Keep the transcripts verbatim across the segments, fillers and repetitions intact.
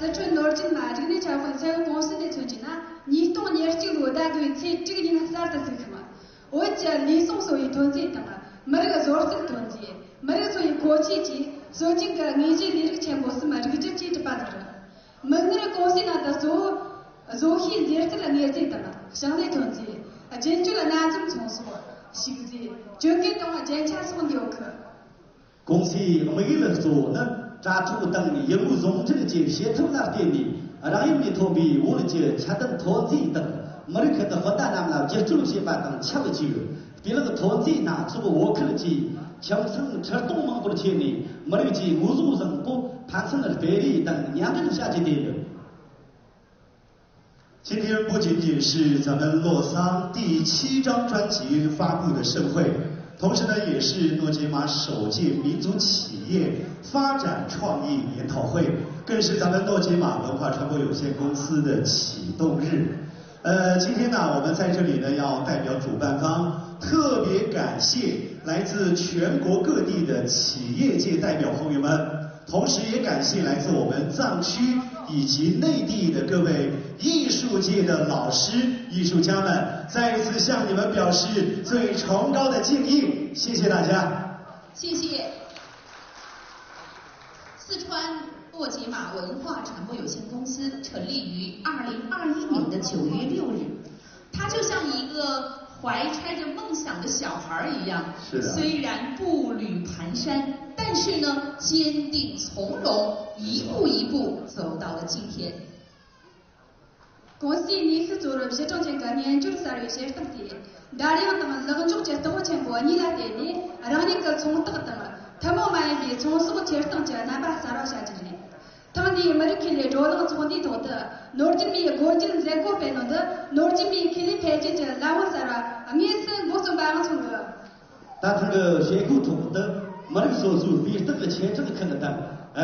སི་ཁྲོན་ནོར་རྒྱུན་མ་རིག་གནས་འཁྲབ་ཁང་མཚན་གོང་གསལ་ནས་མཚོན་གྱི་ན། ཉིས་སྟོང་ཉེར་གཅིག་ལོའི་ཟླ་དགུ་པའི་ཚེས་དྲུག་ཉིན་གསར་དུ་བཙུགས་ཤིང་། བོད་ཀྱི་ལུས་ཟུངས་གསོ་བའི་ཐོན་རྫས་དང་། མི་རིགས་བཟོ་རྩལ་ཐོན་རྫས། མི་རིགས་འཚོ་བའི་མཁོ་ཆས་བཅས་སྲོལ་རྒྱུན་གྱི་དངོས་བརྗོད་ལས་རིགས་ཆེན་པོ་གསུམ་རིགས་སྒྲེ་བཅས་གྲུབ་པ་ཟེར། མིག་སྔར་གོང་གསལ་ནང་དུ་གཙོ་བོ་བཟོ་ཤེས་མཛེས་རྩལ་དངོས་རྫས་དང་ཞིང་ལས་ཐོན་རྫས། རྒྱུན་སྤྱོད་གནའ་རྫས་ཚོང་ཟོག་ཕྱུགས་རྫས། གྱོན་གོས་དང་རྒྱན་ཆ་སོགས་འདུས་ཡོད་ཀི། གོང་གསལ་དམིགས་ཡུལ་གཙོ་བོ་ནི། དྲ་ཐོག་དང་ཡུལ་དངོས་ཟུང་འབྲེལ་གྱི་བྱེད་ཐབས་ལ་བརྟེན་ནས། རང་ཡུལ་ནས་ཐོན་པའི་བོད་ཀྱི་ཆ་དང་ཐོན་རྫས་དང་། མི་རིགས་ཁུལ་དུ་སྤུན་ཟླ་རྣམས་ལ་བརྒྱུད་སྤྲོད་བྱེད་པ་དང་ཆབས་ཅིག། དེ་ལག་ཐོན་རྫས་སྣ་ཚོགས་བོད་ཁུལ་གྱི་ཁྱིམ་ཚང་ཁྲི་སྟོང་མང་པོར་ཁྱེར་ནས། མི་རིགས་ཀྱི་དངོས་ཟོག་བཟང་པོ་ཕན་ཚུན་སྤེལ་རེས་དང་མཉམ་འབྲེལ་བྱ་རྒྱུ་དེ་ཡིན། 今天不仅仅是咱们洛桑第七张专辑发布的盛会，同时呢，也是诺杰玛首届民族企业发展创意研讨会，更是咱们诺杰玛文化传播有限公司的启动日。呃，今天呢，我们在这里呢，要代表主办方特别感谢来自全国各地的企业界代表朋友们，同时也感谢来自我们藏区以及内地的各位艺术界的老师、艺术家们，再一次向你们表示最崇高的敬意，谢谢大家。谢谢。四川诺杰玛文化传播有限公司成立于二零二一年的九月六日，它就像一个怀揣着梦想的小孩儿一样，是的。虽然步履蹒跚，但是呢，坚定从容，一步一步走到了今天。 གོང་གསལ་གནས་ཚུལ་གཙོ་བོར་གཞི་གྲངས་ཅན་གྱི་སྨྱན་སྦྱོར་གསར་བའི་བྱེད་སྟངས་དེས། འདར་ཡང་དང་ལག་འཇོག་གི་གཏོ་བོ་ཆེན་པོ་གཉིས་ལ་བརྟེན་ནས། རང་ཉིད་ཀྱི་ཚོང་རྟགས་དང་ཐུན་མོང་མ་ཡིན་པའི་ཚོང་ཟོག་ཁྱེར་སྟངས་ཀྱི་རྣམ་པ་གསར་བ་བྱ་རྒྱུ་རེད། ཐེངས་འདིའི་མི་རིགས་ཁེ་ལས་བགྲོ་གླེང་ཚོགས་འདུའི་ཐོག་ཏུ། ནོར་རྒྱུན་མའི་སྒོ་འབྱེད་མཛད་སྒོ་སྤེལ་ནོ་འདི། ནོར་རྒྱུན་མའི་ཁེ་ལས་འཕེལ་རྒྱས་ཀྱི་ལམ་བུ་གསར་བ་དངོས་སུ་འགོ་རྩོམ་པའང་མཚོན་གི། ད་ཐེངས་ཀྱི་བྱེད་སྒོའི་ཐོག་ཏུ། མི་རིགས་སོ་སོའི་སྤུས་རྟགས་ཆེ་གྲས་ཁག་དང་།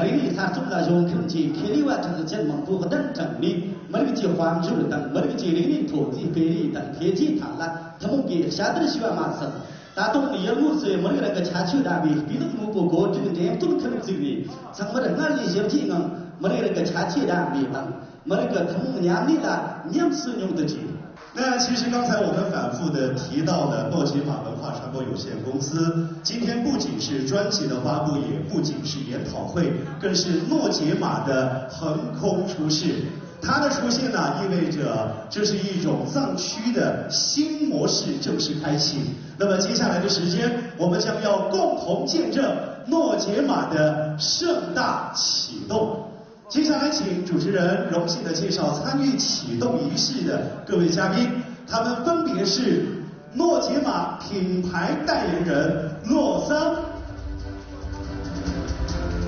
རིག་གནས་གསར་རྩོམ་ལ་གཞོལ་མཁན་གྱི་ཁེ་ལས་པ་གྲགས་ཅན་མང་པོ་གདན་དྲངས་ནས། མི་རིགས་ཀྱི་དཔལ་འབྱོར་དང་། མི་རིགས་ཀྱི་རིག་གནས་ཐོན་རྫས་སྤེལ་རེས་དང་འཕེལ་རྒྱས་ཐད་ལ་ཐུན་མོང་གིས་ཞབས་འདེགས་ཞུས་པ་མ་ཟད། ད་དུང་ཡུལ་དངོས་སུ་མི་རིགས་རང་གི་ཁྱད་ཆོས་ལྡན་པའི་སྤུས་ལེགས་དངོས་པོ་བཀོད་སྒྲིག་འགྲེམས་སྟོན་ཁུལ་བཙུགས་ནས། ཚང་མར་སྔར་ལས་ཞིབ་རྒྱས་ངང་མི་རིགས་རང་གི་ཁྱད་ཆོས་ལྡན་པའི་དང་། མི་རིགས་ཀྱི་ཐུན་མོང་མཉམ་གནས་ལ་ཉམས་སུ་མྱོང་དུ་བཅུག། 那其实刚才我们反复的提到的诺杰玛文化传播有限公司，今天不仅是专辑的发布，也不仅是研讨会，更是诺杰玛的横空出世。它的出现呢，意味着这是一种藏区的新模式正式开启。那么接下来的时间，我们将要共同见证诺杰玛的盛大启动。 接下来，请主持人荣幸地介绍参与启动仪式的各位嘉宾，他们分别是诺杰玛品牌代言人洛桑、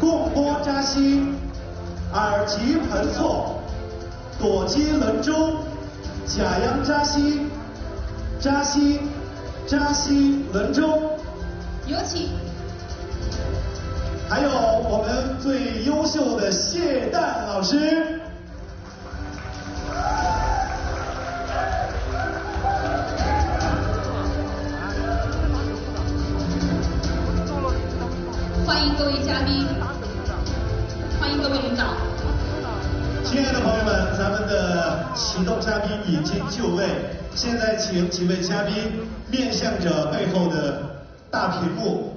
贡波扎西、耳机盆座、朵基轮钟、假洋扎西、扎西、扎西轮钟。有请。 还有我们最优秀的谢旦老师。欢迎各位嘉宾，欢迎各位领导。亲爱的朋友们，咱们的启动嘉宾已经就位，现在请几位嘉宾面向着背后的大屏幕。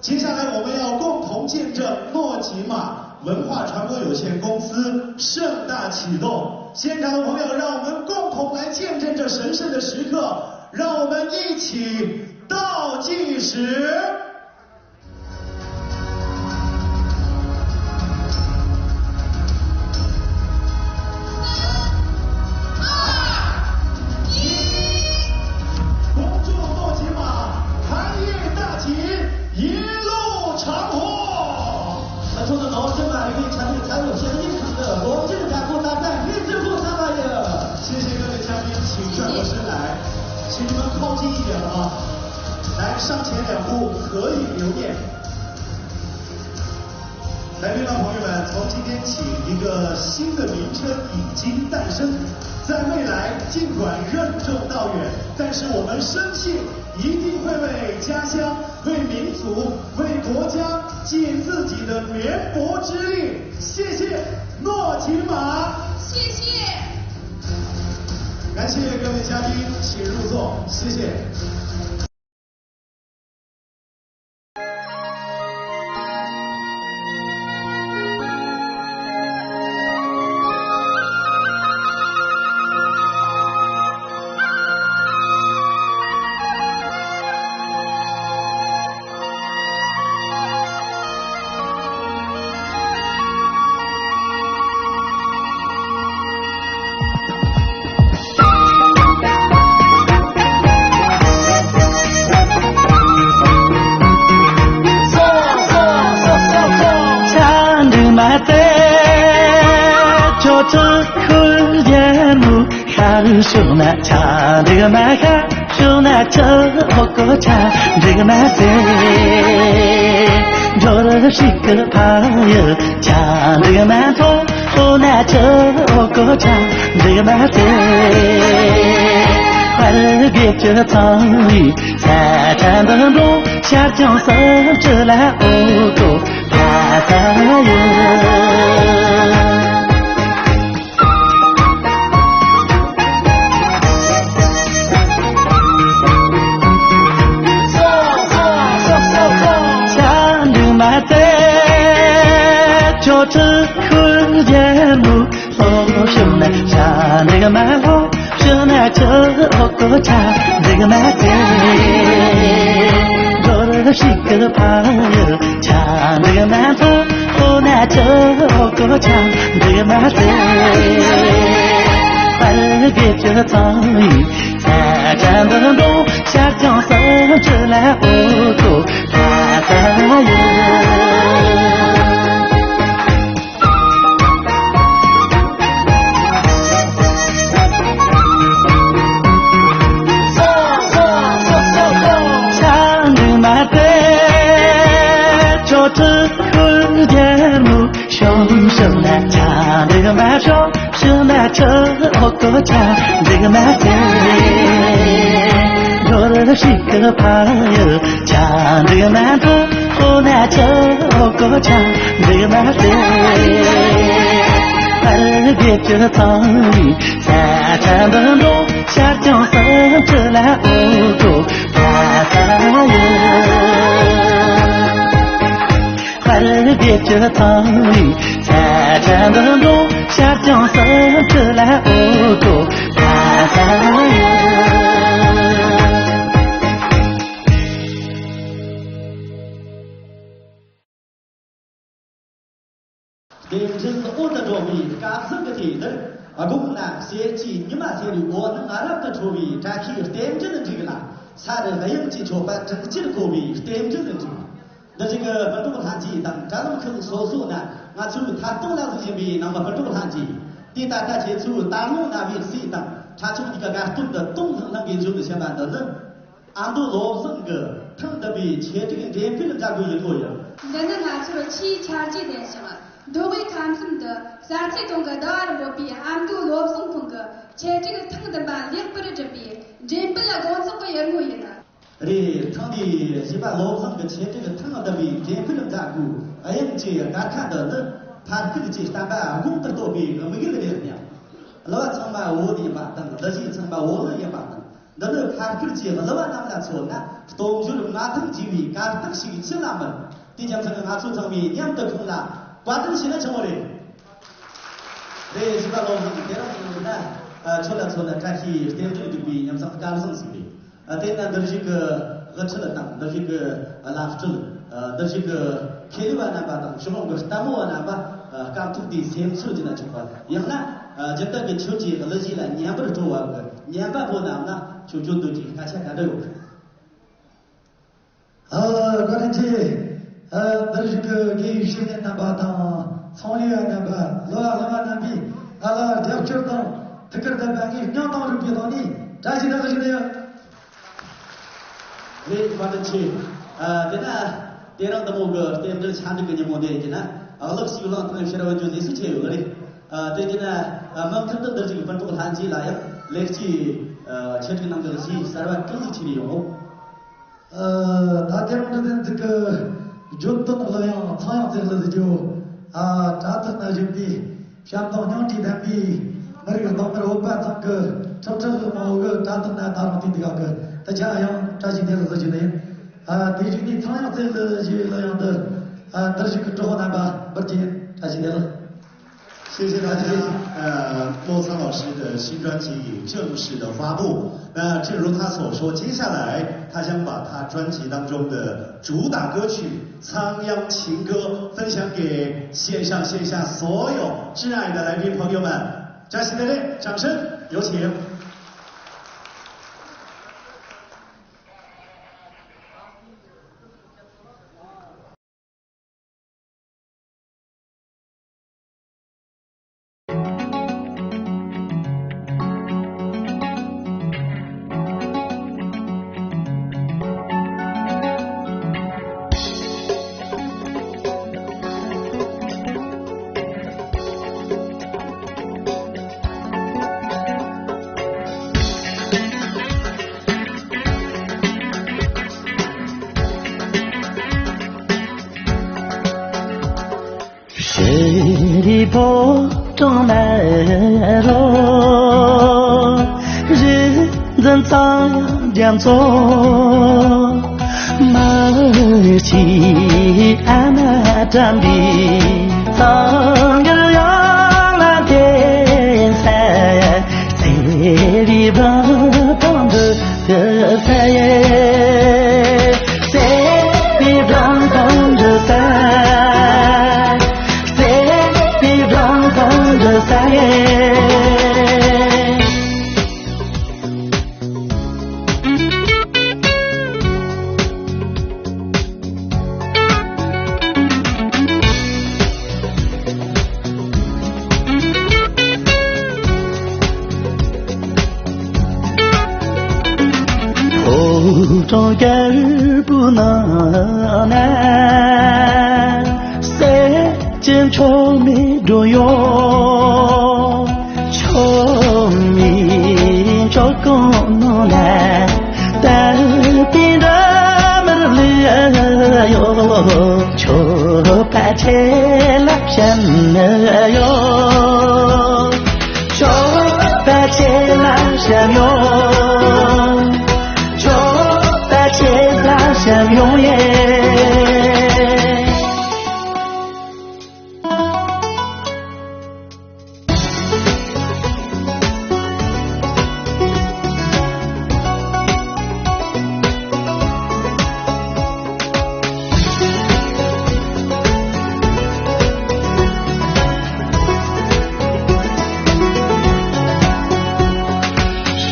接下来我们要共同见证诺吉玛文化传播有限公司盛大启动。现场的朋友，让我们共同来见证这神圣的时刻，让我们一起倒计时。恭祝诺吉玛开业大吉，一路长虹。 ང་ཚོ་ནི་ནོར་རྒྱུན་མ་རིག་གནས་ཆ་ནས་ཚ་བོ་ཞིག་ཡིན་ཁང་གི་སྒོ་འབྱེད་མཛད་སྒོ་ད་ལྟ་སྔས་ཚུལ་ཁོ་ཚང་བ་ཡོད། 谢谢各位嘉宾，请转过身来，请你们靠近一点啊，来，上前两步，合影留念。 来宾们、朋友们，从今天起，一个新的名称已经诞生。在未来，尽管任重道远，但是我们深信一定会为家乡、为民族、为国家尽自己的绵薄之力。谢谢，诺嘉宾请入座，谢谢。ཤར་ཕྱོགས་ན་ཆ་འགྲིག་མ་ཤར་ཕྱོགས་ན་ཆུ་འོག་གི་ཆ་འགྲིག་མ་ཟེར། འགྲོ་རུ་ཞིག་གི་ཕ་ཡུལ་ཆ་འགྲིག་མ་མཐོ་ཕྱོགས་ན་ཆུ་འོག་གི་ཆ་འགྲིག་མ་ཟེར། བར་དགེ་བཅུ་ཚང་བའི་ས་ཆ་འདི་འགྲོ་ཤར་བྱང་གསུམ་བཅུ་ལ་འོག་གི་ཕ་ས་ཡུལ། ཆ་འགྲིག་མ་ཏེ་ཁྱོད་ཚུར་ཁུར་རྒྱལ་མོ། ལྷོ་ཕྱོགས་ན་ཆ་འགྲིག་མ་ལྷོ་ཕྱོགས་ན་ཆུ་འོག་གི་ཆ་འགྲིག་མ་ཏེ། འགྲོ་རུ་ཞིག་གི་ཕ་ཡུལ་ཆ་འགྲིག་མ་ལྷོ། ལྷོ་ན་ཆུ་འོག་གི་ཆ་འགྲིག་མ་ཟེར། བར་དགེ་བཅུ་ཚང་བའི་ས་ཆ་འདི་འགྲོ་ཤར་བྱང་གསུམ་བཅུ་ལ་འོག་གི་ཕ་ས་ཡུལ། ཆ་འགྲིག་མ་ཏེ་ཁྱོད་ཚུར་ཁུར་རྒྱལ་མོ། ཤོམ་ཤོམ་ན་ཆ་འགྲིག་མ་ཤོམ་ཤོམ་ན་ཆུ་འོག་གི་ཆ་འགྲིག་མ་ཟེར། འགྲོ་རུ་ཞིག་གི་ཕ་ཡུལ་ཆ་འགྲིག་མ་མཐོ་ལྷོ་ན་ཆུ་འོག་གི་ཆ་འགྲིག་མ་ཟེར། བར་དགེ་བཅུ་ཚང་བའི་ས་ཆ་འདི་འགྲོ་ཤར་བྱང་གསུམ་བཅུ་ལ་འོག་གི་ཕ་ས་ཡུལ། བར་དགེ་བཅུ་ཚང་བའི་ས་ཆ་འདི་འགྲོ་ཤར་བྱང་གསུམ་བཅུ་ལ་འོག་གི་ཕ་ས་ཡུལ། རྟེན་འབྲེལ་འོད་དུ་འགྲོ་བའི་སྐལ་བཟང་གི་དུས་འདིར། དགུང་ན་ཞལ་གྱི་ཉི་མ་ཟེར་བའི་འོད་སྣང་རབ་ཏུ་འཕྲོ་བའི་བཀྲ་ཤིས་རྟེན་འབྲེལ་འགྲིག་ལ། ས་རུ་དབྱངས་ཀྱིས་མཆོད་པ་བགྲང་ཕྱིར་བསྐོར་བའི་རྟེན་འབྲེལ་འགྲིག། འདི་ཞིག་གི་སྤུན་གྲོགས་ལྷན་རྒྱས་དང་དྲ་ལམ་ཁག་སོ་སོ་ན་ང་ཚོའི་ཐད་གཏོང་ལ་གཟིགས་བཞིན་པའི་ནང་པ་སྤུན་གྲོགས་ལྷན་རྒྱས། དེ་ད་ལྟ་ཁྱེད་ཚོའི་ལྟད་མོ་ན་བའི་གསེས་དང་ཁྲ་ཆུང་གཉིས་ཀ་དགའ་སྟོན་དུ་དུང་ལྷང་ལྷང་གིས་འཇོན་དུ་ཕྱིན་པ་འདི་ནི། ཨ་མདོ་བློ་བཟང་གི་ཐེངས་འདི་པའི་ཆེད་སྒྲིག་འགྲེམས་སྤེལ་མཛད་སྒོའི་ཡུལ་ལྷོ་ཡིན། འདི་ནི་ང་ཚོར་ཆེས་ཆ་རྒྱུས་ལྡན་ཞིང་། མདོ་དབུས་ཁམས་གསུམ་དུ་ས་ཚིགས་གང་གི་ཟླ་བར་འབོད་པའི་ཨ་མདོ་བློ་བཟང་ཁོང་གི་ཆེད་སྒྲིག་ཐེངས་བདུན་པ་ལེགས་པར་གྲུབ་པའི་འགྲེམས་སྤེལ་དགོང་ཚོགས་ཀྱི་ཡུལ་ལྷོ་ཡིན། རེད། ཐེངས་འདིའི་གཞས་པ་བློ་བཟང་གི་ཆེད་སྒྲིག་ཐེངས་བདུན་པའི་འགྲེམས་སྤེལ་མཛད་སྒོའི་དབྱངས་ཀྱི་སྒར་ཁ་འདི་ནི་ཕ་སྐད་ཀྱི་བསྟན་པ་དགུང་དུ་བསྟོད་པའི་དམིགས་ཡུལ་རེད་སྙམ། གླུ་བ་ཚང་མ་བོད་ཡིན་པ་དང་། གླུ་གཞས་ཚང་མ་བོད་ཡིན་པ་དང་། འདི་ནི་ཕ་སྐད་ཀྱི་གླུ་བ་རྣམས་ལ་མཚོན་ན་སྟོབས་འབྱོར་མངའ་ཐང་རྒྱས་པའི་གར་སྟེགས་ཤིག་ཅི་ལ་མིན། དེའི་རྒྱུ་མཚན་གྱིས་ང་ཚོ་ཚང་མས་མཉམ་དུ་ཁོང་ལ་བཀའ་དྲིན་ཞུས་ན་ཆི་མོ་རེད། རེད། གཞས་པ་བློ་བཟང་དེ་རིང་ཡིན་ན་ཁྱོད་ལ་མཚོན་ན་བཀྲ་ཤིས་རྟེན་འབྲེལ་འགྲིག་པའི་ཉམས་བཟང་སྐལ་བཟང་ཞིག་རེད། དེས་ན་འདིར་བཞུགས་ཀྱི་དབུ་ཁྲིད་དང་འདིར་བཞུགས་ཀྱི་བླ་སྤྲུལ། འདིར་བཞུགས་ཀྱི་མཁས་པ་རྣམ་པ་དང་ཕྱི་ལོགས་ཀྱི་ལྟད་མོ་བ་རྣམ་པ། སྐབས་ཐོག་དེའི་སེམས་ཚོར་བགྱིས་ན་ཆོག་པ། ཡང་ན་རྒྱུན་ལྡན་གྱི་ཁྱོད་ཀྱི་གླུ་གཞས་ལ་ཉན་པར་སྤྲོ་བ་གི་ཉན་པ་པོ་རྣམས་ལ་ཁྱོད་ཁྱོད་འདོད་ཀྱི་སྐད་ཆ་ག་འདྲ་ཡོད། ཨ། བཀའ་དྲིན་ཆེ། ཨ། འདིར་བཞུགས་ཀྱི་དགེ་བའི་བཤེས་གཉེན་རྣམ་པ་དང་ཚོང་ལས་པ་རྣམ་པ། གླུ་བ་གླུ་མ་རྣམ་པས་ང་ལ་རྒྱབ་སྐྱོར་དང་ཐུགས་ཁུར་ལྡན་པ། ངའི་སྙིང་དང་རུས་པའི་ཐོག་ནས་བཀྲ་ཤིས་བདེ་ལེགས་ཞུ་ནི་ཡོད། རེད། བཀའ་དྲིན་ཆེ། ཨ། དེ་ན་དེ་རིང་འདི་མོ་གི་རྟེན་འབྲེལ་ཆ་འགྲིག་གི་ཉིན་མོ་འདི་ཡིན་ན་གླུ་གཞས་གླེང་སྟེགས་ཕྱིར་བུད་རྒྱུ་ལས་སུ་ཆེ་ཡོད་རེད། ཨ། དེ་ཡིན་ན་མུ་མཐུད་དུ་འདིར་བཞུགས་སྤུན་གྲོགས་ལྷན་རྒྱས་ལ་ཡང་ལེགས་སྐྱེས། ཨ། ཆེད་སྒྲིག་གནང་གི་གཞས་གསར་བ་གང་ཞིག་ཆེད་ཡོང་ངོ་། ཨ། ད་དེ་རིང་འདི་འཛུགས་ཀྱི་བརྗོད་དོན་གླུ་དབྱངས་ཚངས་དབྱངས་ཚེ་གླུ་ཟེར་རྒྱུ། ཨ། དྲ་ཐོག་ན་བཞུགས་པའི་བྱམས་དང་སྙིང་རྗེ་ལྡན་པའི་ མི་རིགས་རྣམ་དཔྱོད་པ་ཚང་གི་ཁྲིམས་ཁྲིམས་ཀྱི་མང་བོ་གི་གྲ་སྟེང་ན་ད་རུང་དེ་འདི་ག་གི་ད་ཆ་ཡང་བཀྲ་ཤིས་བདེ་ལེགས་ཟེར་གྱི་ནི། ཨ་དེ་བཞིན་ནི་ཚངས་དབྱངས་བསྟན་འཛིན་ཞུ་ལ་ཡང་འདི་ཨ་འདིར་བཞུགས་ཀྱི་གྲོགས་པོ་རྣམ་པ་འབུར་གྱིས་བཀྲ་ཤིས་བདེ་ལེགས། 谢谢大家。呃，洛桑老师的新专辑已正式的发布。那正如他所说，接下来他将把他专辑当中的主打歌曲《仓央情歌》分享给线上线下所有亲爱的来宾朋友们。掌声热烈，掌声有请。 ཤེས་རིག་ཕོ་བྲང་ནས་རོ། རིག་འཛིན་ཚངས་དབྱངས་རྒྱ་མཚོ། མ་གཅིག་ཨ་མ་དམ་པའི་ཚང་གི་ཡང་ལ་དེ་ས། ཚེ་རིག་བང་དང་འདི་ས་ཡེ། ཚེ་རིག་བང་དང་འདི་ས། ཚེ་རིག་བང་དང་འདི་ས་ཡེ། ཕོ་བྲང་རྒྱལ་པོའི་ནང་ན། སྲས་ཀྱི་མཆོག་མི་འགྲོ་ཡོང་། མཆོག་མི་མཆོག་གང་ནང་ན། ད་དེ་འདྲ་མི་རབས་ལ་ཡོད། མཆོད་པ་ཆེ་ལ་བཤམས་ཡོད། མཆོད་པ་ཆེ་ལ་བཤམས་ཡོད། མཆོད་པ་ཆེ་ལ་བཤམས་ཡོད་ཡེ།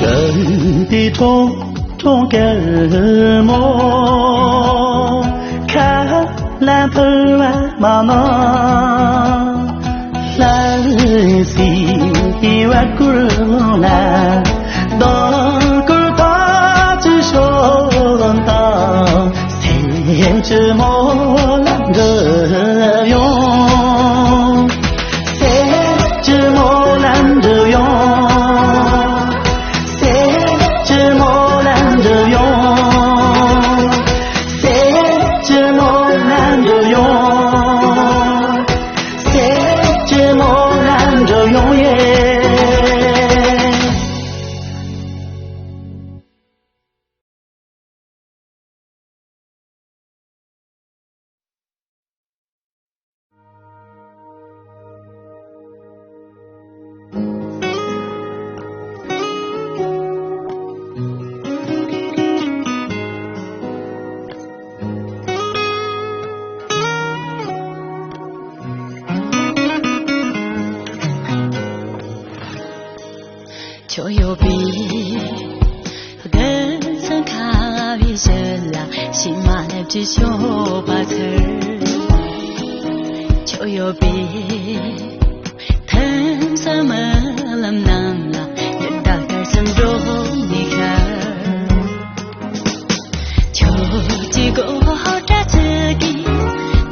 ཤར་དུས་ཁྲོང་ཁྲོང་དཀར་མོ། ཁ་ལ་འཕུར་བ་མ་ནོར། ལྷ་སྲིན་བར་སྐོར་ལངས་ན། ལྡོང་སྐོར་ཐག་ཆོད་ཤོག་དང་། སྲས་ཀྱི་སྨོན་ལམ་འགྲུབ་ཡོང་། སྲས་ཀྱི་སྨོན་ལམ་འགྲུབ་ཡོང་། སྲས་ཀྱི་སྨོན་ལམ་འགྲུབ་ཡོང་། སྲས་ཀྱི་སྨོན་ལམ་འགྲུབ་ཡོང་། སྲས་ཀྱི་སྨོན་ལམ་འགྲུབ་ཡོང་ཡེ། ཁྱོད་ཡོད་པའི་རྒན་གསུམ་ཁ་བའི་ཞལ་ལ་ཕྱི་མ་ལ་བྲིས་ཤོག་པ་ཚར། ཁྱོད་ཡོད་པའི་ཐུན་ས་མི་ལམ་ནང་ལ་ཡོད་ད་གར་སེམས་འགྲོ་ནི་ཁར། ཁྱོད་ཀྱི་གོ་ཧོ་ཏྲ་ཚུ་གི་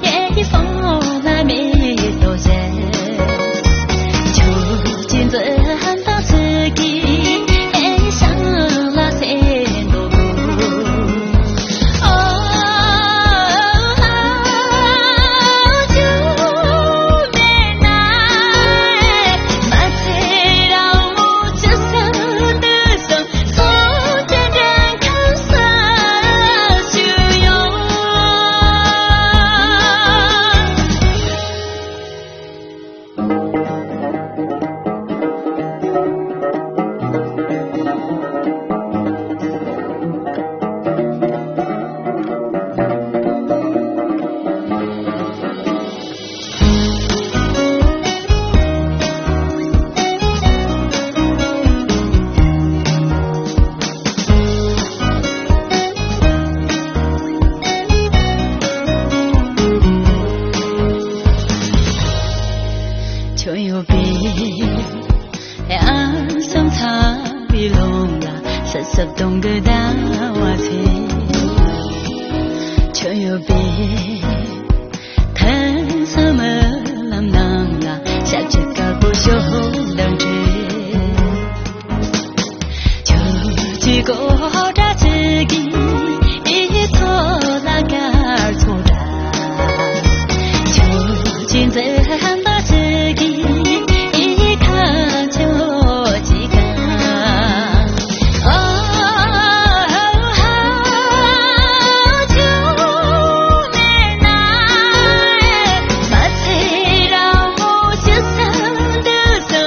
ཡེ་ཧི་ཕོ་ལ་མེ་ཡེ་དོ་ཟེར། ཁྱོད་ཀྱི་འཛི་ཧམ་ཏང་ཚུ་གི་ཡེ་ཤང་ལ་སེ་འདོ་གོ། ཨོ་ཨ་ཨ་ཁྱོད་མེད་ན་མ་ཚེ་ར་ ཁྱོད་ཡོད་པས་ཨ་སམ་ཚ་བའི་ལུང་ལ་སད་སད་གདོང་གི་ཟླ་བ་ཚེ། ཁྱོད་ཡོད་པས་ཐན་ས་མི་ལམ་ནང་ལ་ཞབས་ཕྱི་དཀར་པོ་ཞོ་འདོན་བྲེལ། ཁྱོད་ཀྱི་གོ་སྒྲ་ཚིག་གིས་ཨི་ཚོ་ལ་དཀར་ཚོ་འདྲ། ཁྱོད་ཀྱི་མཛེས་པ་ཚིག་གིས་ཨི་ཁ་ཆོ་ཅི་ག། ཨོ་ཧ་ཧ་ཁྱོད་མེད་ན་མ་ཚེ་ར་མོ་ཞིག་ས་འདི་ས།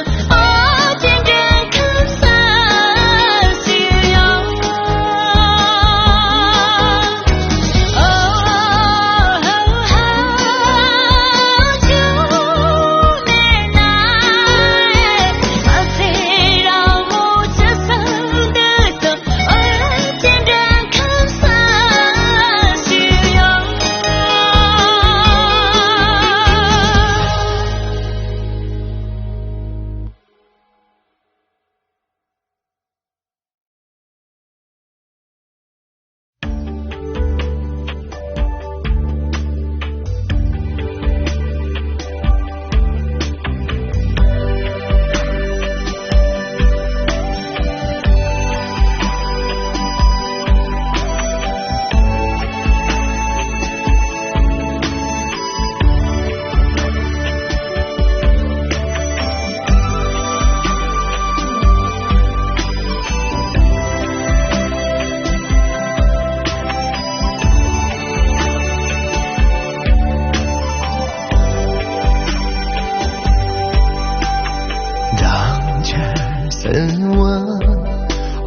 སྦྲང་ཆར་སིལ་བ་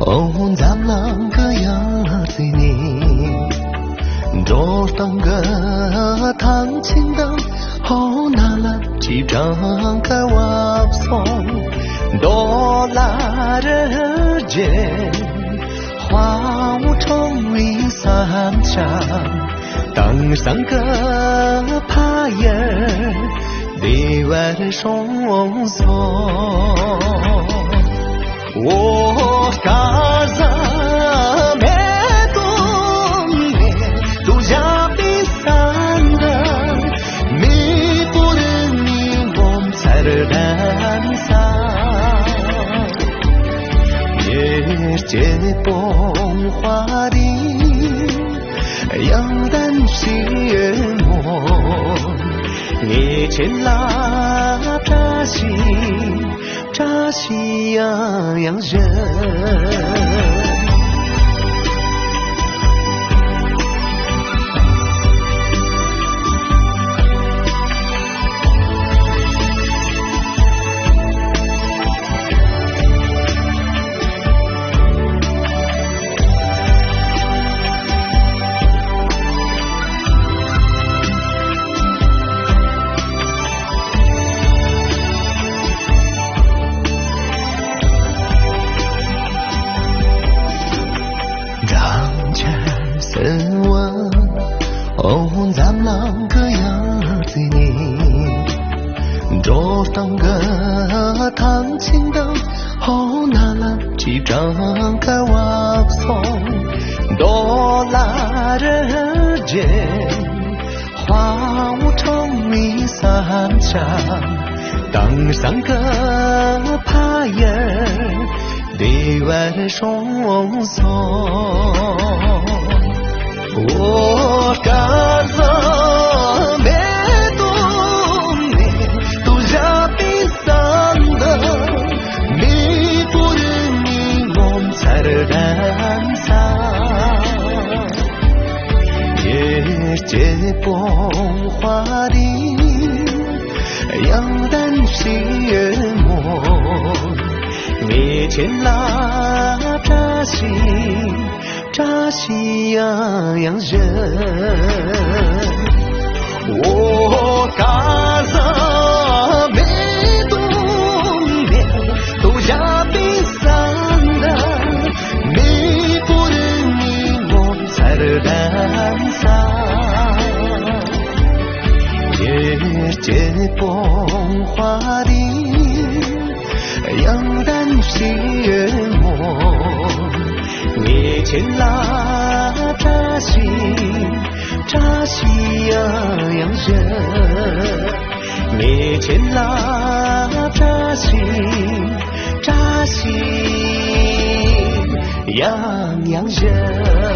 འོ་འཛམ་གླིང་གི་ཡང་རྩེ་ནས། འགྲོ་སྟངས་ཀྱི་ཐང་ཆེན་དང་ཧོ་ན་ལ་ཅི་གྲངས་ཀ་བབས་སོང་། རྡོ་ལ་རི་རྒྱལ་དཔའ་བོ་ཁྲོམ་བུའི་ས་ཆ། དེང་སང་གི་ཕ་ཡུལ་བདེ་བར་སོང་སོང་། འོ་སྐལ་བཟང་མེ་ཏོག་མེ་ཏོག་བཞད་པའི་ས་འདི། མེ་འབར་མེ་འབར་མཚར་ལྡན་ས། ཉེར་གཅིག་པོ་དཔའ་རིས་དབྱངས་ལྡན་ཞིག་མོ། ངས་ཁྱེད་ལ་བཀྲ་ཤིས་བཀྲ་ཤིས་ཡང་ཡང་ཞུ། སྦྲང་ཆར་སིལ་བ་འོ་འཛམ་གླིང་གི་ཡང་རྩེ་ནས། འགྲོ་སྟངས་ཀྱི་ཐང་ཆེན་དང་ཧོ་ན་ལ་ཅི་གྲངས་ཀ་བབས་སོང་། རྡོ་ལ་རི་རྒྱལ་དཔའ་བོ་ཁྲོམ་བུའི་ས་ཆ། དེང་སང་གི་ཕ་ཡུལ་བདེ་བར་སོང་སོང་། འོ་སྐལ་བཟང་མེ་ཏོག་མེ་ཏོག་བཞད་པའི་ས་འདི། མེ་འབར་མེ་འབར་མཚར་ལྡན་ས། ཉེར་གཅིག་པོ་དཔའ་རིས་དབྱངས་ལྡན་ཞིག་མོ། ངས་ཁྱེད་ལ་བཀྲ་ཤིས་བཀྲ་ཤིས་ཡང་ཡང་ཞུ། འོ་སྐལ་བཟང་མེ་ཏོག་མེ་ཏོག་བཞད་པའི་ས་འདི། མེ་འབར་མེ་འབར་མཚར་ལྡན་ས། ཉེར་གཅིག་པོ་དཔའ་རིས་ ཁྱེད་ལ་བཀྲ་ཤིས་བཀྲ་ཤིས་ཡང་ཡང་ཞུ། ངས་ཁྱེད་ལ་བཀྲ་ཤིས་བཀྲ་ཤིས་ཡང་ཡང་ཞུ།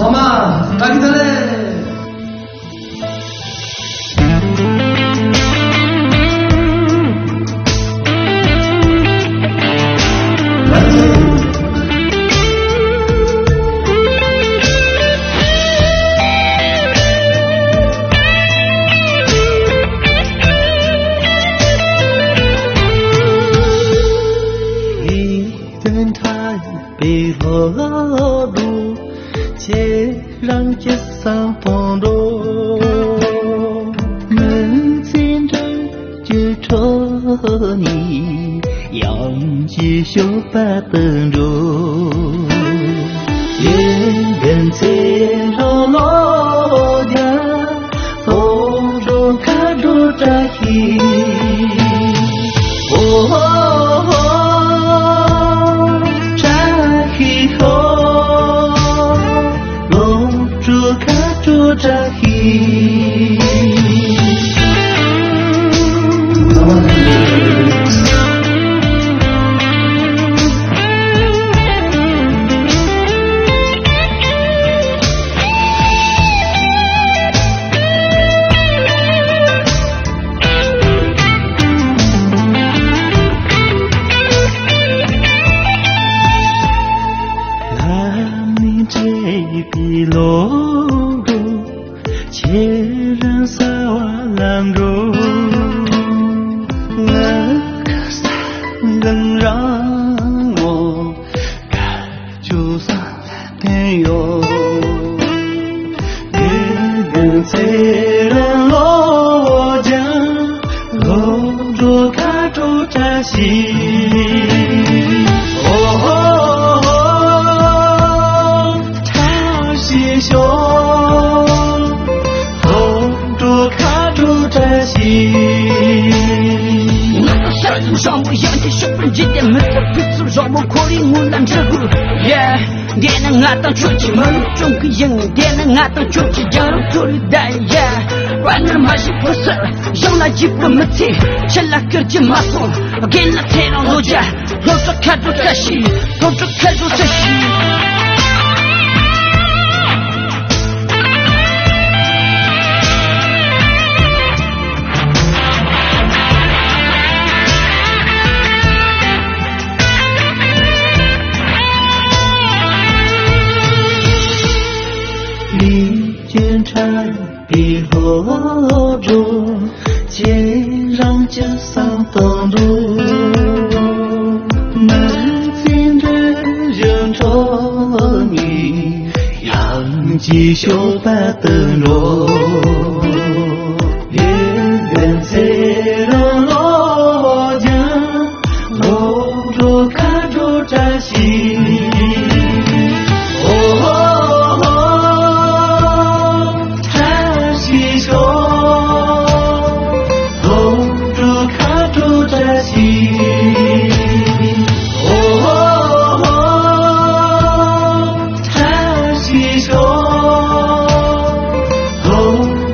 ཨ་མ། ད་གི་ད་ལེ། དོན་མཐའ་པའི་ལྷོ་ལ་འགྲོ། ཁྱེད་རང་གི་བསམ་དོན་འགྲོ། མི་ཚེ་འདྲ་གི་ཁྲོད་ནས་ཡང་ཅི་ཤོད་པ་དུ་འགྲོ། ཁྱེད་འདི་ཚེ་རང་ལོ་བརྒྱ། ལྷོ་འགྲོ་ཁ་འགྲོ་བཀྲ་ཤིས། ཨོ་ཧོ་ཧོ། བཀྲ་ཤིས་ཤོག། ལྷོ་འགྲོ་ཁ་འགྲོ་བཀྲ་ཤིས། ལམ་ནས་བྲེལ་བའི་ལོ་འགྲོ། ཁྱེད་རང་གསལ་བ་ལ་འགྲོ། ང་ག་ས་གང་རང་ངོ་། ཁ་ཆུ་ས་དེ་ཡོད། དེ་དུས་ཚེ་རིང་ལོ་བརྒྱ། ལྷོ་འགྲོ་ཁ་འགྲོ་བཀྲ་ཤིས། ཨོ་ཧོ་ཧོ། བཀྲ་ཤིས་ཤོག། ལྷོ་འགྲོ་ཁ་འགྲོ་བཀྲ་ཤིས། ང་དང་ཤར་ཡོང་བཟང་པོ་ཡང་དེ་ཤོག་པར་འཇིག་རྟེན་མི་ཚོགས་དུས་ཚོད་བཟང་པོ་ཁོར་ཡུག་སྔོན་ལ་འགྲོ་དགོས། Yeah། འདི་ནི་ང་དང་ཁྱོད་ཀྱི་མི་རིགས་སྐྱོང་གི་ཡིན། འདི་ནི་ང་དང་ཁྱོད་ཀྱི་རྒྱལ་རབས་འཚོ་བའི་ཟླ་ཡི། པར་ནི་མ་ཤི་ཕོ་སར་ཡང་ལ་འཇིགས་པ་མི་ཚེ་ཕྱི་ལ་སྐྱུར་གྱི་མ་སོང་། རྒན་ལ་ཚེ་རིང་ལོ་བརྒྱ། སློབ་གྲོགས་ཁ་དྲོ་བཀྲ་ཤིས། སློབ་གྲོགས་ཁ་དྲོ་བཀྲ་ཤིས། ལས་ཀྱི་འཕྲལ་པའི་ལྷོ་འགྲོ། ཁྱེད་རང་གི་བསམ་དོན་འགྲོ། མི་ཚེ་འདི་བཞིན་འཕྲོ་ནས་ཡང་ཅི་ཤོད་པ་དུ་འགྲོ། ཡུན་ཡུན་ཚེ་རིང་ལོ་བརྒྱ། ལྷོ་འགྲོ་ཁ་འགྲོ་བཀྲ་ཤིས། ཨོ་ཧོ་ཧོ། བཀྲ་ཤིས་ཤོག། ལྷོ་འགྲོ་ཁ་འགྲོ་བཀྲ་ཤིས། ཨོ་ཧོ་ཧོ། བཀྲ་ཤིས་ཤོག།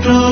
ལྷོ་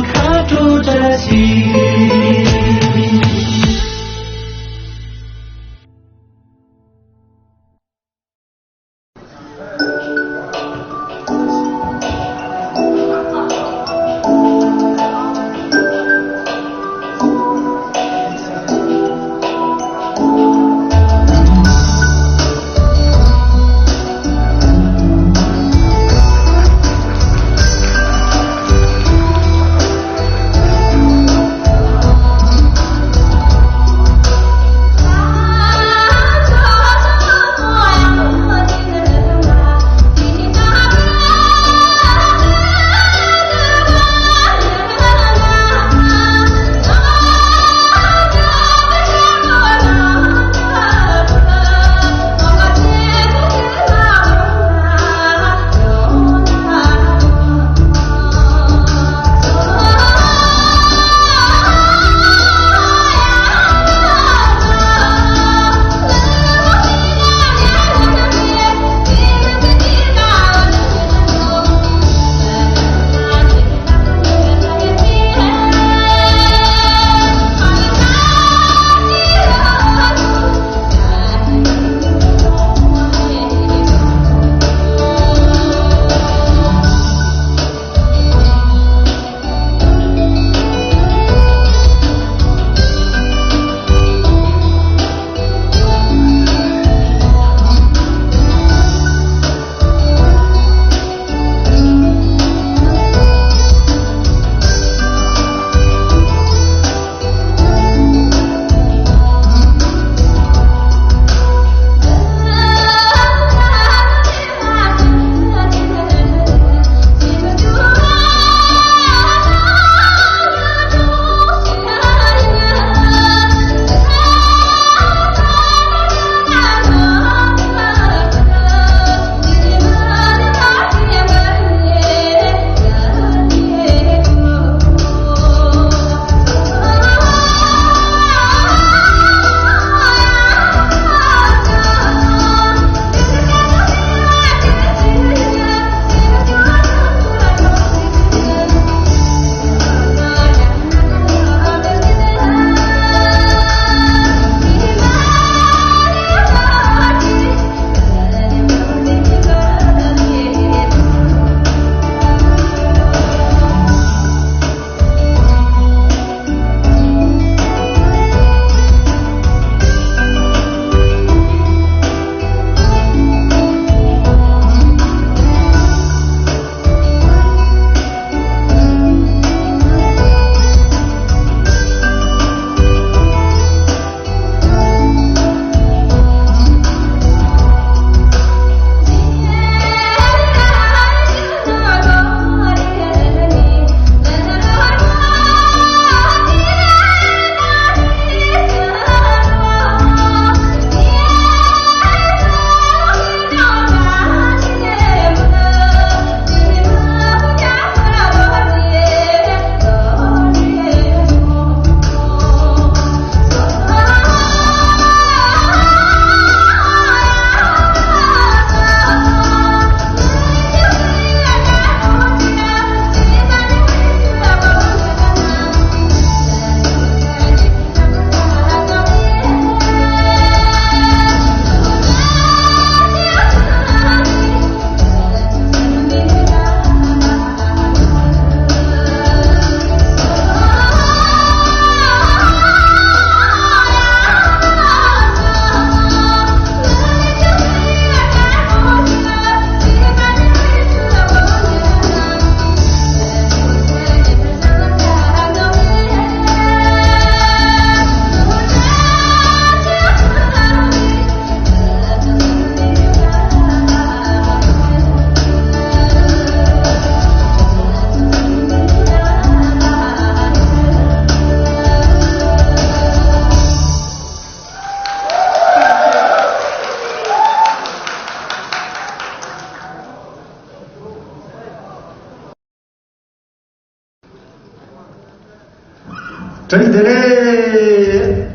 བཀྲ་ཤིས་བདེ་ལེགས།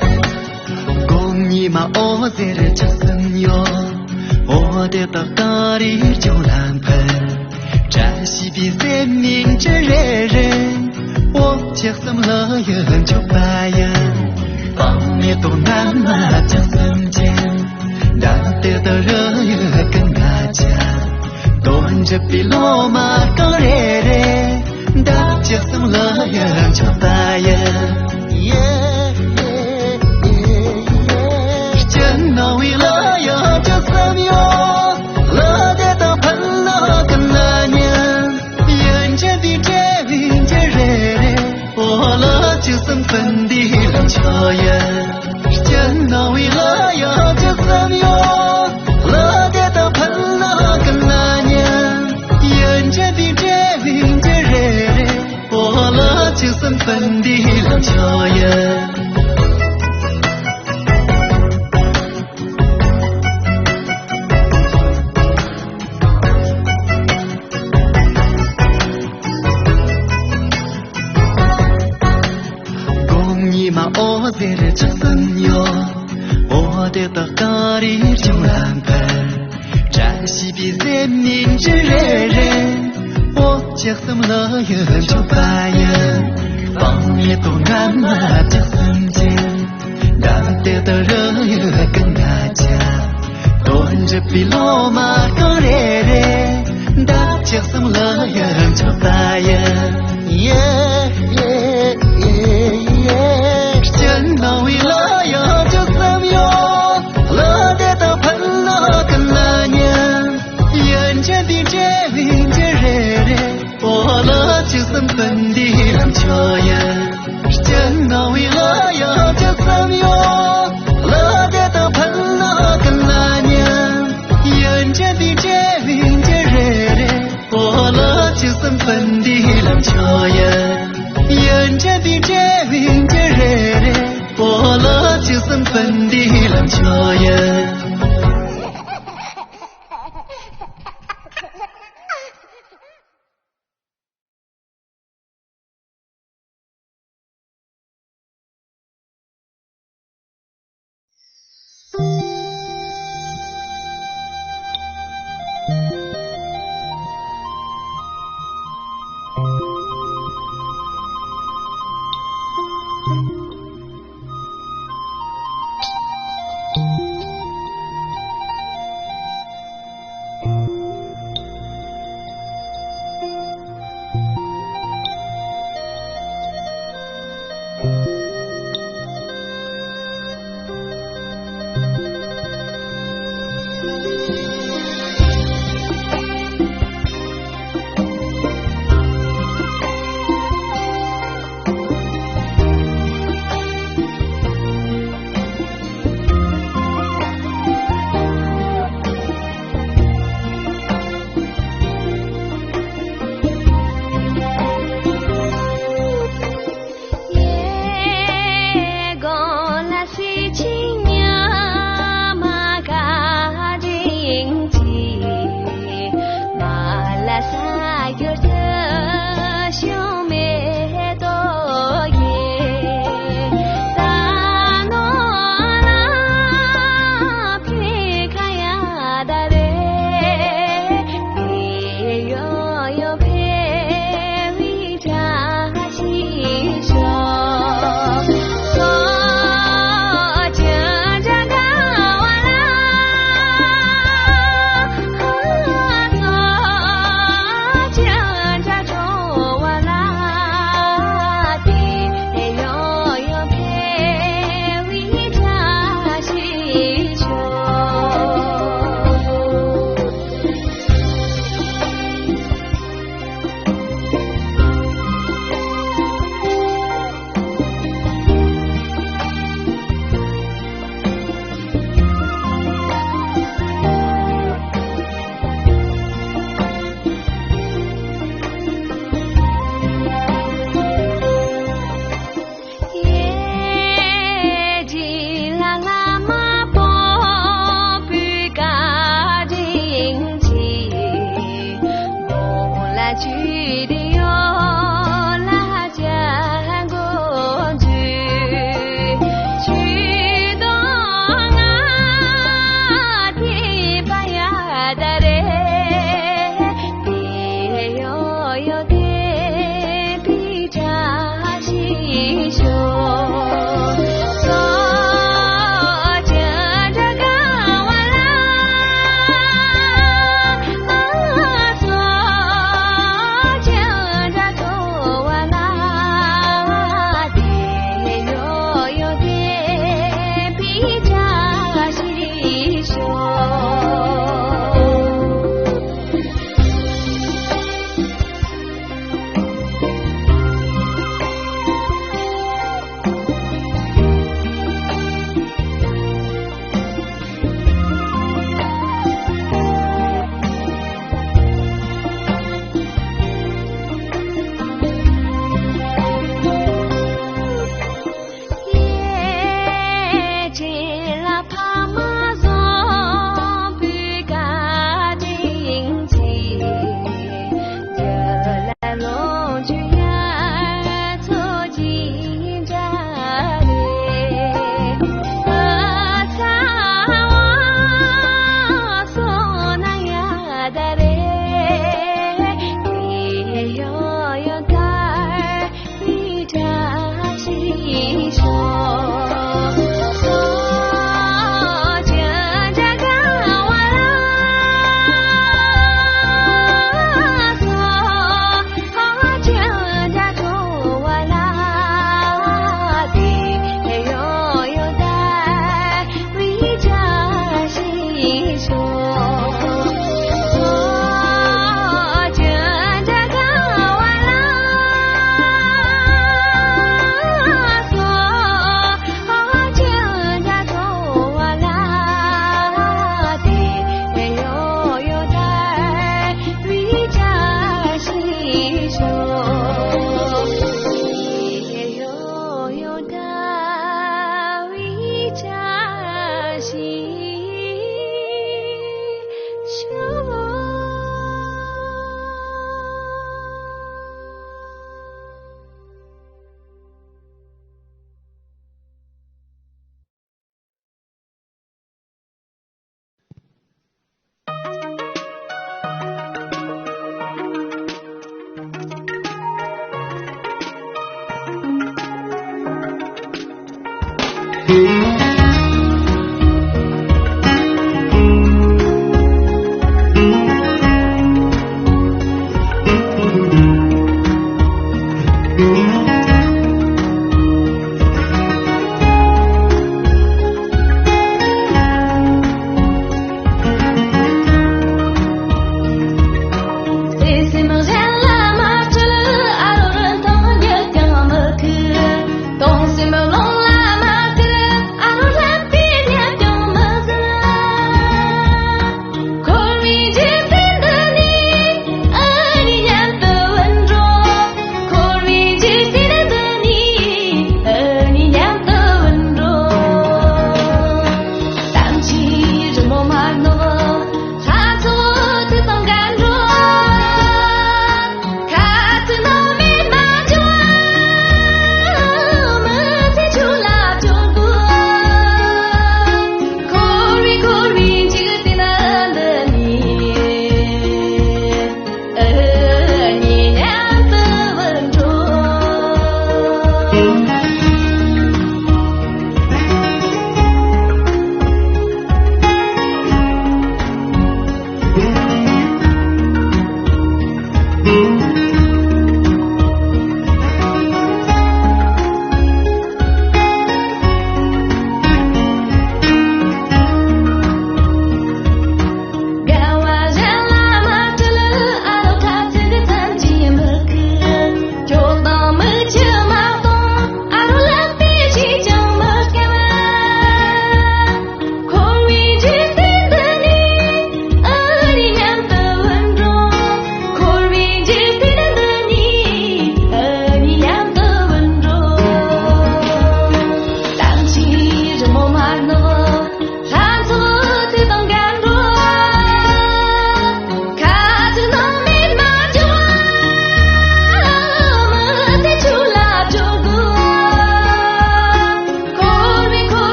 སྒོམ་ཉི་མ་འོད་ཟེར་ཆགས་སུ་ཡོད། འོད་དེ་དག་གངས་རིའི་ལྗོངས་ལ་འཕེལ། བཀྲ་ཤིས་པའི་ཟེར་མིང་ཅི་རེ་རེ། འོ་ཆགས་སམ་ལ་ཡང་མཆོད་པ་ཡིན། སྤང་མེ་ཏོག་རྣམས་ལ་ལྕགས་སམ་ཅན། འདབ་དེ་དག་ར་ཡི་ཀུན་དགའ་ཆ། དོན་གྲུབ་པའི་སློབ་མ་གང་རེ་རེ། འདབ་ཆགས་སམ་ལ་ཡང་མཆོད་པ་ཡིན། སྤྱན་ནང་བའི་ལ་ཡང་ལྕགས་སམ་ཡོད། ལ་དེ་དག་ཕན་ལ་ཀུན་ལ་ཉན། ཡོན་ཅན་པའི་འབྲས་བུ་འགྱུར་རེ་རེ། འོ་ལ་ལྕགས་སམ་ཕན་བདེ་ལ་མཆོད་ཡིན། སྤྱན་ནང་བའི་ལ་ཡང་ལྕགས་སམ་ཡོད། ལ་དེ་དག་ཕན་ལ་ཀུན་ལ་ཉན། ཡོན་ཅན་པའི་འབྲས་བུ་འགྱུར་རེ་རེ། འོ་ལ་ལྕགས་སམ་ཕན་བདེ་ལ་མཆོད་ཡིན། སྒོམ་ཉི་མ་འོད་ཟེར་ཆགས་སམ་ཡོད། འོ་དེ་དག་གངས་རིའི་ལྗོངས་ལ་འཕེལ། བཀྲ་ཤིས་པའི་ཟེར་མིང་ཅི་རེ་རེ། འོ་ཆགས་སམ་ལ་ཡང་མཆོད་པ་ཡིན། སྤང་མེ་ཏོག་རྣམས་ལ་ལྕགས་སམ་ཅན། འདབ་དེ་དག་ར་ཡི་ཀུན་དགའ་ཆ། དོན་གྲུབ་པའི་སློབ་མ་གང་རེ་རེ། འདབ་ཆགས་སམ་ལ་ཡང་མཆོད་པ་ཡིན། སྤྱན་ནང་བའི་ལ་ཡང་ལྕགས་སམ་ཡོད། ལ་དེ་དག་ཕན་ལ་ཀུན་ལ་ཉན། ཡོན་ཅན་པའི་འབྲས་བུ་འགྱུར་རེ་རེ། འོ་ལ་ལྕགས་སམ་ཕན་བདེ་ལ་མཆོད་ཡིན། སྤྱན་ནང་བའི་ལ་ཡང་ལྕགས་སམ་ཡོད། ལ་དེ་དག་ཕན་ལ་ཀུན་ལ་ཉན། ཡོན་ཅན་པའི་འབྲས་བུ་འགྱུར་རེ་རེ། འོ་ལ་ལྕགས་སམ་ཕན་བདེ་ལ་མཆོད་ཡིན། ཡོན་ཅན་པའི་འབྲས་བུ་འགྱུར་རེ་རེ། འོ་ལ་ལྕགས་སམ་ཕན་བདེ་ལ་མཆོད་ཡིན།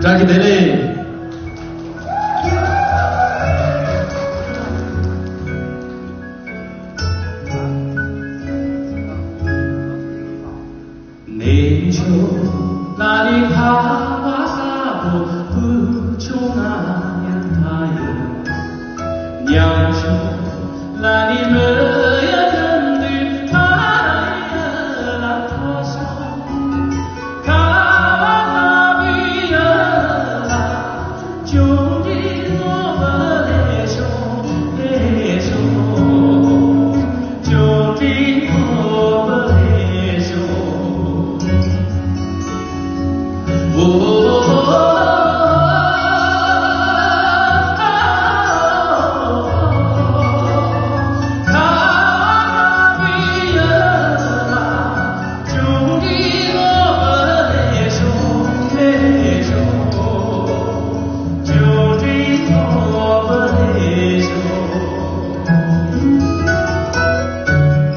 བཀྲ་ཤིས་བདེ་ལེགས།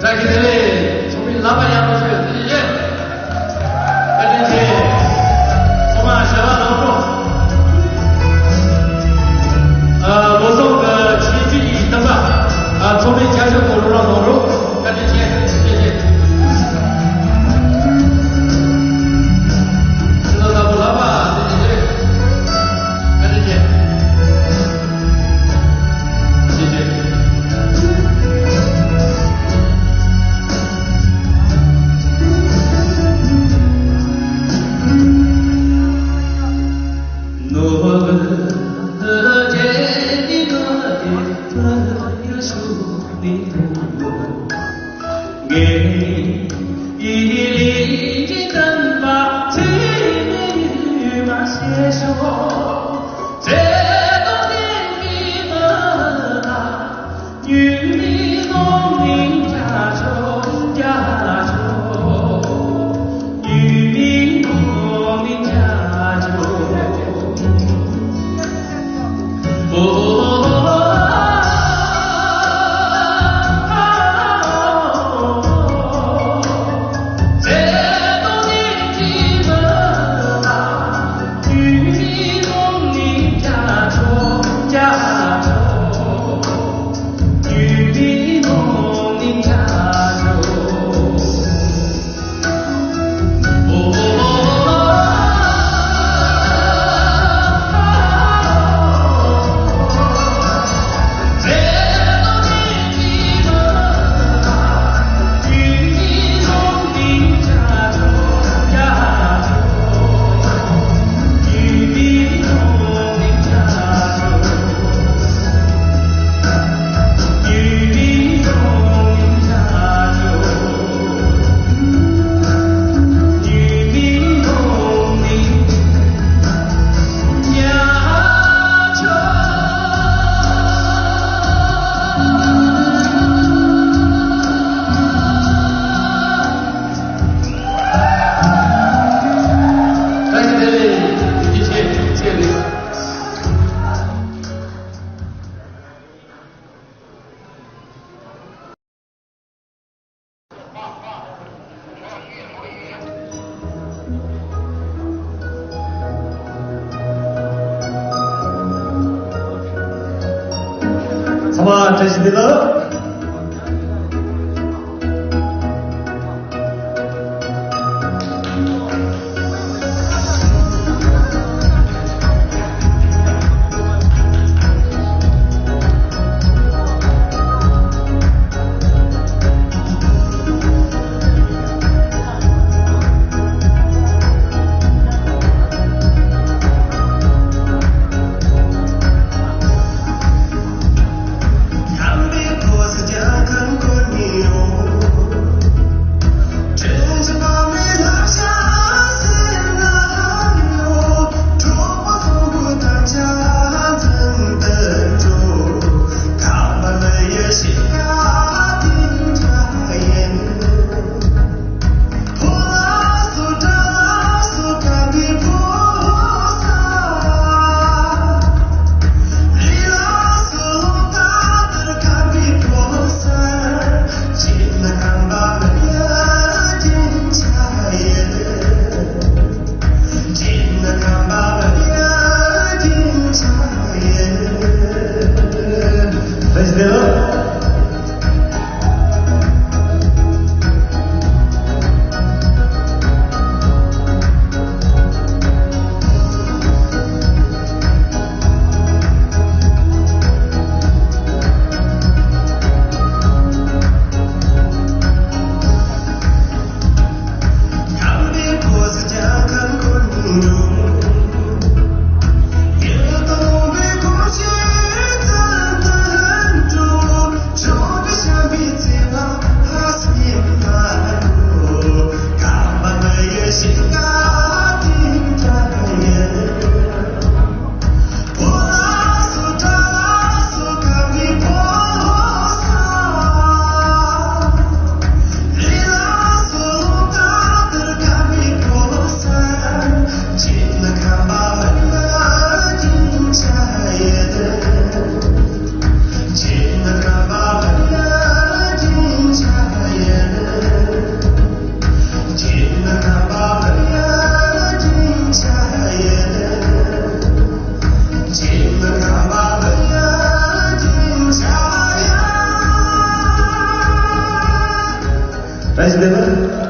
བཀྲ་ཤིས་བདེ་ལེགས། ཚོགས་མི་ལག་པ་ཡག་པོ་ཤོད། བཀའ་དྲིན་ཆེ། ཚོགས་མང་ཞལ་བ་ལོག་འགྲོ། ཨ། ལོ་སོགས་ཀྱི་ཆོས་བརྒྱུད་ཀྱི་གདམས་པ། ཨ། ཚོགས་མི་བརྒྱ་ཤོག་གོ་རུ་རང་ལོག་འགྲོ། བཀའ་དྲིན་ཆེ། བཀའ་དྲིན་ཆེ། ཕྱི་ལོགས་ལ་ལག་པ་བཀའ་དྲིན་ཆེ། བཀའ་དྲིན་ཆེ། ཚང་མ་བཀྲ་ཤིས་བདེ་ལེགས། བས་ལེ་བ།